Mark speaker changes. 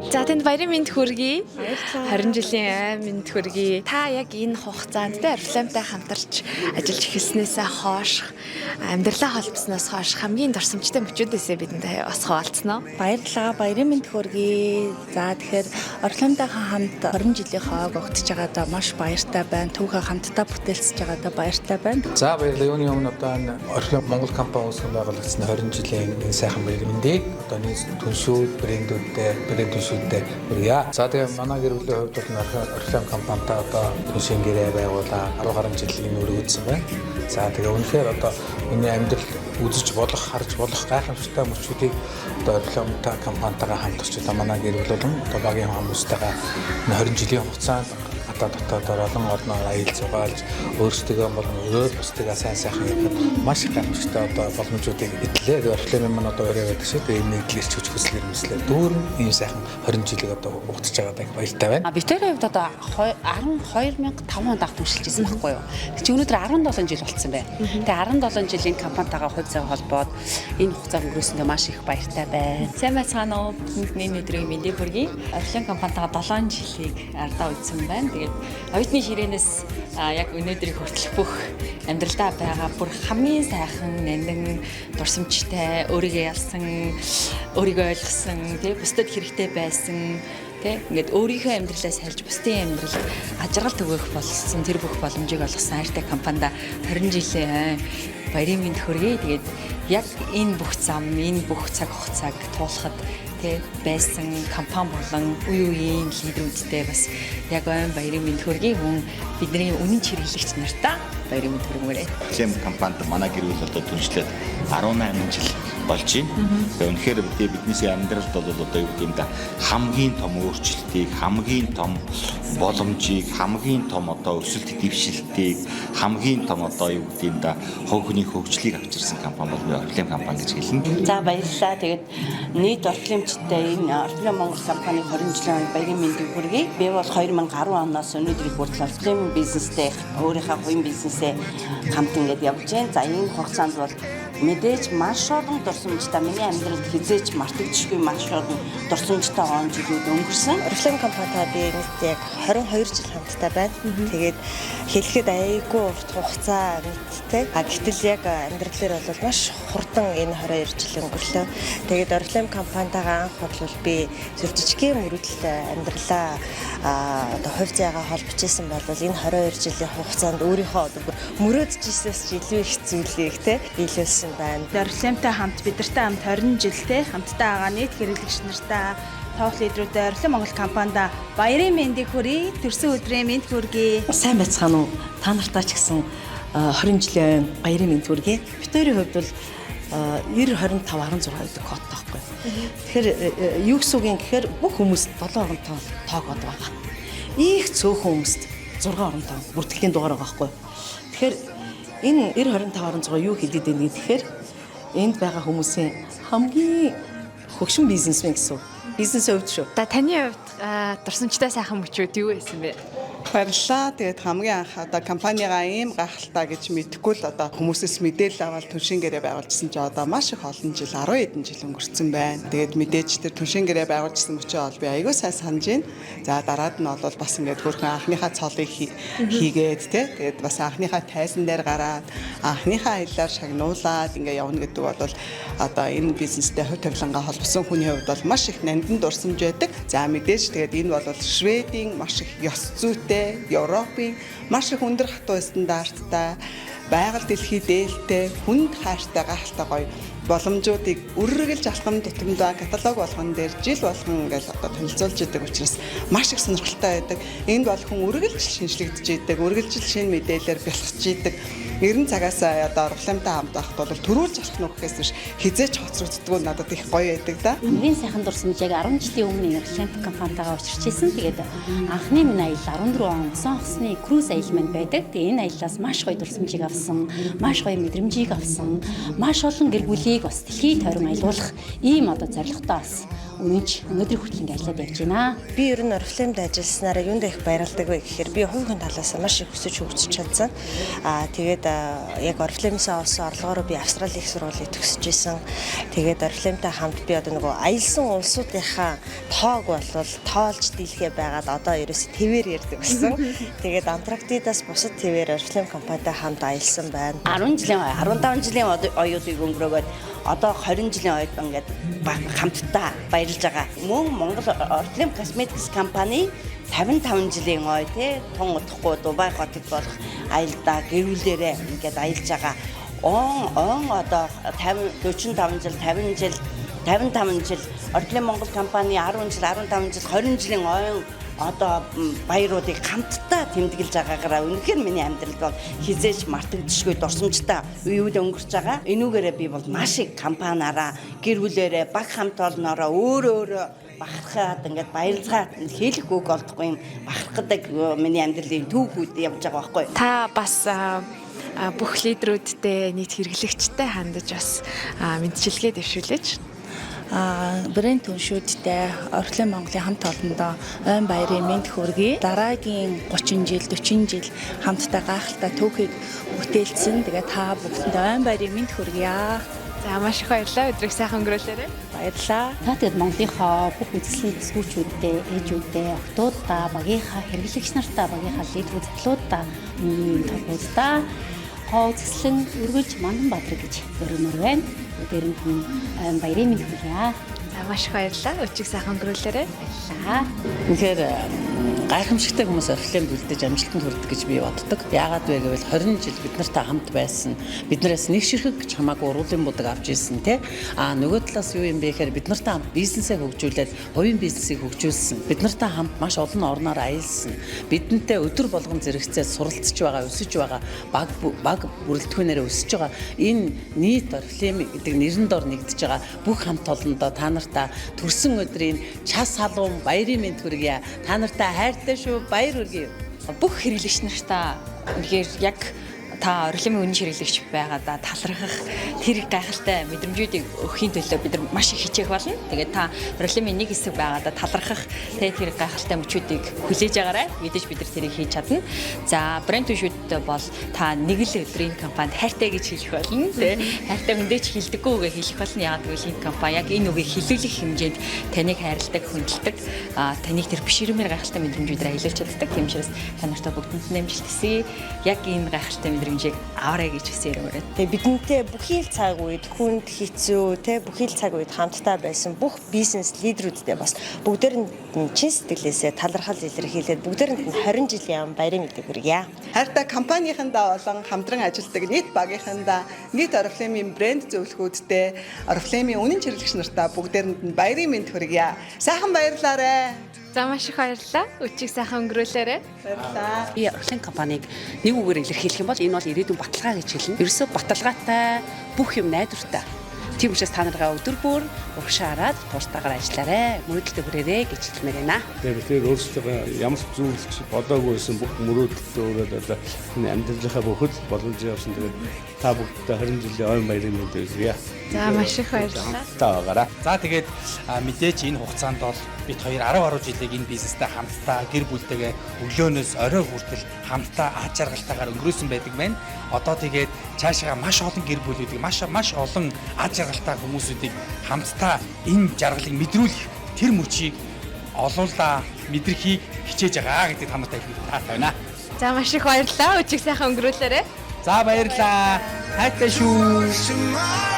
Speaker 1: За, танд баярын мэнд хүргэе. 20 жилийн ой мэнд хүргэе. Та яг энэ хугацаанд те Oriflame-тай хамтарч ажиллаж эхэлснээсээ хойш, амьдралаа холбосноос хойш хамгийн дурсамжтай мөчүүдээсээ бидэнд бас хуваалцсан уу?
Speaker 2: Баярлалаа. Баярын мэнд хүргэе. За, тэгэхээр Oriflame-тайгаа хамт 20 жилийн ойг огтж байгаадаа маш баяртай байна. Түүхээ хамтдаа бүтээлцэж байгаадаа баяртай байна.
Speaker 3: За, баярлалаа. Юуны өмнө одоо энэ Oriflame Монгол компани үүсгэн байгуулагдсан 20 жилийн энэ сайхан баяр мэндийг одоо нийт түншүүд, брэндүүдтэй, брэнд түншүүдтэй хүргье. За, тэгээ манай гэр бүлийн хувьд бол Oriflame компанитай одоо түншийн гэрээ байгуулаа 10 гаруй жилийн өргөдсөн байна. За, тэгээ үнэхээр одоо миний амьдрал үзэж болох, харж болох гайхамшигтай мөчүүдийг одоо Oriflame компанитайгаа хамтарч одоо манай гэр бүл болон одоо багийн хүмүүстэйгээ 20 жилийн хугацаанд гадаа дотоодоор олон орноор аялал зугаалж, өөрсдөө болон өөр бусдыгаа сайн сайхан явахад маш их гайхамшигтай одоо боломжуудыг эдлээ. Тэгээ Oriflame маань одоо өрөө байдаг шиг тэгээ энэ нэгдэл эрч хүч хүсэл эрмэлзлээр дүүрэн ийм сайхан 20 жилийг одоо угтаж байгаадаа их баяртай байна.
Speaker 4: А битэрийн хувьд одоо 12,5 онд анх түншилж ирсэн байхгүй юу. Тэг чи өнөөдөр 17 жил болцсон байна. Тэгээ 17 жилийн компанитайгаа хувь зав холбоод энэ хугацааг өнгөрөөсөндөө маш их баяртай байна.
Speaker 5: Сайн байцгаана уу? Бүхэнд өдрийн мэндийг хүргэе. Oriflame компанитайгаа 7 жилийг ардаа үдсэн байна. Тэгээд оюутны ширээнээс яг өнөөдрийг хүртэлх бүх амьдралдаа байгаа бүр хамгийн сайхан, нандин, дурсамжтай, өөрийгөө ялсан, өөрийгөө ойлгосон, тий, бусдад хэрэгтэй байсан, тий, ингээд өөрийнхөө амьдралаа сайлж бусдын амьдралд ажиргал түгээх болсон тэр бүх боломжийг олгосон хайртай компанида 20 жилийн баярын мэнд хүргэе. Тэгээд яг энэ бүх зам, энэ бүх цаг хугацааг туулахад, тий, байсан компани болон үе үеийн лидерүүдтэй бас яг ойн баярын мэнд хүргэе. Мөн бидний үнэн чиглэгч нартаа баярын мэнд хүргэмээрэй.
Speaker 6: Oriflame компанид манай гэр бүл одоо түншлээд 18 жил болж байна. Тэгээ үнэхээр биднээсээ амьдралд бол одоо юу гэдэг юм да, хамгийн том өөрчлөлтийг, хамгийн том боломжийг, хамгийн том одоо өсөлт дэвшилтийг, хамгийн том одоо юу гэдэг юм да, хувь хүний хөгжлийг авчирсан компани бол би Oriflame компани гэж хэлнэ.
Speaker 7: За, баярлалаа. Тэгээд нийт Oriflame-чидтэй энэ Oriflame Монгол компани 20 жилийн баярын мэндийг хүргэе. Би бол 2010 оноос өнөөдрийг хүртэл Oriflame бизнестэй, өөрийнхөө хувийн бизнесээ хамт ингээд явж байна. За, энэ хугацаанд бол мэдээж маш олон дурсамжтай, миний амьдралд хэзээ ч мартагдшгүй маш олон дурсамжтай он жилүүд өнгөрсөн.
Speaker 8: Oriflame компанитай би нийт яг 22 жил хамттай байна. Тэгээд хэлэхэд айгүй урт хугацаа мэдтэй. А гэтэл яг амьдрал дээр бол маш хурдан энэ 22 жил өнгөрлөө. Тэгээд Oriflame компанитайгаа анх бол би зөв жижигхэн мөрөөдөлтэй амьдралаа одоо хувь заяагаа холбож исэн бол энэ 22 жилийн хугацаанд өөрийнхөө одоо бүр мөрөөдөж ирсээс ч илүү их зүйлийг те биелүүлсэн байна.
Speaker 9: Oriflame-тай хамт, бидэртэй хамт 20 жил те хамтдаа байгаа нийт хэрэглэгч нартаа, топ лидерүүдэд, Oriflame Монгол компанида баярын мэндийг хүргэе, төрсөн өдрийн мэнд хүргэе.
Speaker 10: Сайн байцгаана уу? Та нартаа ч гэсэн 20 жилийн баярын мэнд хүргэе. Бид хоёрын хувьд бол 90 25 16 гэдэг код таахгүй. Тэгэхээр юу гэсэн үг юм гэхээр бүх хүмүүст 7 орон тоо тоо код байгаа. Их цөөхөн хүмүүст 6 орон тоо бүртгэлийн дугаар байгаа байхгүй. Тэгэхээр энэ 90 25 16 юу хэлээд байна гэхээр энд байгаа хүмүүсийн хамгийн хөгшин бизнесмен гэсэн үг. Бизнесийн хувьд шүү.
Speaker 1: За, таны хувьд дурсамжтай сайхан мөчүүд юу байсан бэ?
Speaker 11: Баярлалаа. Тэгээд хамгийн анх одоо компанигаа ийм гайхалтай гэж мэдэхгүй л одоо хүмүүсээс мэдээлэл аваад түншийн гэрээ байгуулжсэн чи одоо маш их олон жил, 10 хэдэн жил өнгөрцөн байна. Тэгээд мэдээж тэр түншийн гэрээ байгуулжсэн мөчөө бол би айгүй сайн санаж байна. За, дараад нь бол бас ингээд хөөрхөн анхныхаа цолыг хийгээд те, тэгээд бас анхныхаа тайзан дээр гараад, анхныхаа аяллаар шагнуулаад ингээд явна гэдэг бол одоо энэ бизнестэй хувь тавилангаа холбосон хүний хувьд бол маш их нандин дурсамж байдаг. За, мэдээж тэгээд энэ бол Шведийн маш их ёс зүйтэй, Европын маш их өндөр хатуу стандарттай, байгаль дэлхий дээлтэй, хүнд хайртай, гайхалтай гоё боломжуудыг үргэлж алхам тутамдаа каталог болгон дээр жил болгон ингээл одоо танилцуулж идэг учраас маш их сонирхолтой байдаг. Энд бол хүн үргэлж шинжлэгдэж идэг, үргэлжил шинэ мэдээлэлээр бэлхэж идэг. 90 цагаас одоо Oriflame-тай хамт байхад бол төрүүлж алах нь гэхээс биш хэзээ ч хоцрогддоггүй, надад их гоё байдаг да.
Speaker 4: Хамгийн сайхан дурсамж яг 10 жилийн өмнө энэ Oriflame компанитайгаа учирч ирсэн. Тэгээд анхны минь аялал 14 он усан хосны круиз аялал маань байдаг. Тэгээд энэ аяллаас маш гоё дурсамжийг авсан, маш гоё мэдрэмжийг авсан, маш олон гэр бүлийг бас дэлхийд тойрон аялуулах ийм одоо зорилготой бас үнэнч өнөөдрийн хүртэл ингэ ажиллаад явж байна.
Speaker 8: Би ер нь Oriflame-д ажилласнараа юунд их баярладаг вэ гэхээр би хувь хүн талаас маш их өсөж хөгжиж чадсан. Аа, тэгээд яг Oriflame-с авсан орлогоор би Австралийн их сургуулийг төгсөж исэн. Тэгээд Oriflame-тай хамт би одоо нөгөө аялсан улсуудынхаа тоог болвол тоолж дийлхээ байгаад одоо ерөөсө твээр ярьдаг болсон. Тэгээд Антарктидаас бусад твээр Oriflame компанитай хамт аялсан байна.
Speaker 7: 10 жилийн 15 жилийн оюутыг өнгөрөөгөөд одоо 20 жилийн оюут ингээд хамтдаа баярлж байгаа. Мөн Монгол Oriflame Cosmetics компани 55 жилийн ой тий тун удахгүй Дубай хотод болох аялдаа гэр бүлээрээ ингээд аялж байгаа. Он одоо 50 45 жил 50 жил 55 жил Oriflame Монгол компани 10 жил 15 жил 20 жилийн ойн одоо баяруудыг хамтдаа тэмдэглэж байгаагаараа үнэхээр миний амьдралд бол хизээч мартагдшгүй дурсамжтай үеүд өнгөрч байгаа. Энүүгээрээ би бол маш их компаниараа гэр бүлээрээ баг хамт олноороо өөр өөрөө бахархаад ингээд баярлцгаад хэлэх үг олдохгүй юм бахархдаг миний амьдралын түүхүүд явж байгаа байхгүй.
Speaker 1: Та бас бүх лидерүүдтэй нийт хэрэглэгчтэй хандаж бас мэндчилгээ дэвшүүлээч.
Speaker 2: Брэнд түншүүдтэй Oriflame Монголын хамт олондоо ойн баярын мэнд хүргэе. Дараагийн 30 жил, 40 жил хамтдаа гайхалтай түүхийг бүтээлцэн. Тэгээ та бүгдэндээ ойн баярын мэнд хүргье.
Speaker 1: За маш их баярлалаа. Өдрийг сайхан өнгөрөөлөөрэй.
Speaker 2: Баярлалаа.
Speaker 4: Та тэгээд Монголынхоо бүх үзэсгэлэн бүсгүүчүүдтэй, ээжүүдтэй, охтуудаа, багийнхаа хэрэглэгч нартаа, багийнхаа лидер залуудаа, толгуудаа хоо үзэсгэлэн өргөж Мандан Баатар гэж өрөмөр байна. Өдөрөнд нь баярын мэнд хүргье.
Speaker 1: За маш их баярлалаа. Өчиг сайхан өнгөрөөлөөрэй.
Speaker 4: Баярлалаа.
Speaker 10: Үнэхээр гайхамшигтай хүмүүс Oriflame-д үлдэж амжилтанд хүрдэг гэж би боддог. Яагаад вэ гэвэл 20 жил бид нартай хамт байсан. Биднээс нэг ширхэг гэж хамаагүй уруулын будаг авч ирсэн тий. А нөгөө талаас юу юм бэ гэхээр бид нартай хамт бизнесээ хөгжүүлээд хувийн бизнесийг хөгжүүлсэн. Бид нартай хамт маш олон орноор аялсан. Бидэнтэй өдөр болгон зэрэгцээ суралцж байгаа, өсөж байгаа, баг бүрэлдэхүүнээрээ өсөж байгаа. Энэ нийт Oriflame гэдэг нэрэн дор нэгдэж байгаа бүх хамт олондоо та нартай төрсөн өдрийн час халуун баярын мэнд хүргье. Та нартай хайртай шүү, баяр хүргэе.
Speaker 5: Бүх хэрэглэгч нартаа үнэхээр яг та Oriflame-ийн үнэн хэрэглэгч байгаадаа талархах тэр гайхалтай мэдрэмжүүдийг өгөхийн төлөө бид нар маш их хичээх болно. Тэгээд та Oriflame-ийн нэг хэсэг байгаадаа талархах тэр гайхалтай мөчүүдийг хүлээж агаарай. Мэдээж бид нар тэрийг хийж чадна. За брэнд түншүүдтэй бол та нэг л өдрийн компанид хайртай гэж хэлэх болно. Тэ хайртай хүндээ ч хэлдэггүй үгээ хэлэх болно. Яагаад гэвэл энэ компани яг энэ үгийг хэлүүлэх хэмжээнд таныг хайрладаг, хүндэлдэг, таныг тэр бишрэмээр гайхалтай мэдрэмжүүдээр аялуулж чаддаг. Тийм учраас та нартай бүгдэнд нь амжилт хүсье. Яг энэ гайхалтай мэдрэмжийг аваарай гэж хүсье өрөөрэй.
Speaker 8: Тэгээ бидэнтэй бүхий л цаг үед хүнд хэцүү те бүхий л цаг үед хамтдаа байсан бүх бизнес лидерүүдтэй бас бүгдээрэнд нь чин сэтгэлээсээ талархал илэрхийлээд бүгдээрэнд нь 20 жилийн баярын мэндийг хүргье.
Speaker 11: Хайртай компанийнхандаа болон хамтран ажилладаг нийт багийнхандаа нийт Oriflame-ийн брэнд зөвлөхүүдтэй Oriflame-ийн үнэн хэрэглэгч нартаа бүгдээрэнд нь баярын мэнд хүргье. Сайхан баярлаарай.
Speaker 1: За маш их баярлалаа. Өчиг сайхан өнгөрөөлөөрэй.
Speaker 11: Баярлалаа.
Speaker 12: Би Oriflame компанийг нэг үгээр илэрхийлэх юм бол энэ бол ирээдүйн баталгаа гэж хэлнэ. Ерөөсөө баталгаатай бүх юм найдвартай. Тийм учраас та наргаа өдөр бүр урагшаа хараад тууртайгаар ажиллаарай. Мөрөөдөлтөд хүрээрэй гэж хэлмээр байна.
Speaker 13: Тэгээд бид өөрсдөө ямар ч зүйлч бодоогүй байсан бүх мөрөөдөлтөө өрөөд одоо энэ амьдралынхаа бүхэл боломжийг авсан. Тэгээд та бүгдээ 20 жилийн ойн баярын мэнд хүргье.
Speaker 1: За маш их баярлалаа.
Speaker 13: Та байгаарай.
Speaker 14: За тэгээд мэдээж энэ хугацаанд бол бид хоёр 10 жилийг энэ бизнестэй хамтдаа гэр бүлтэйгээ өглөөнөөс орой хүртэл хамтдаа аз жаргалтайгаар өнгөрөөсөн байдаг байна. Одоо тэгээд цаашаа маш олон гэр бүлүүдийг маш олон аз жаргалтай хүмүүсүүдийг хамтдаа энэ жаргалыг мэдрүүлэх тэр мөчийг олуулаа мэдрэхийг хичээж байгаа гэдэг та нартай хэлэх таатай байна.
Speaker 1: За маш их баярлалаа. Өчиг сайхан өнгөрөөлөөрэй.
Speaker 14: За баярлалаа. Хайртай шүү.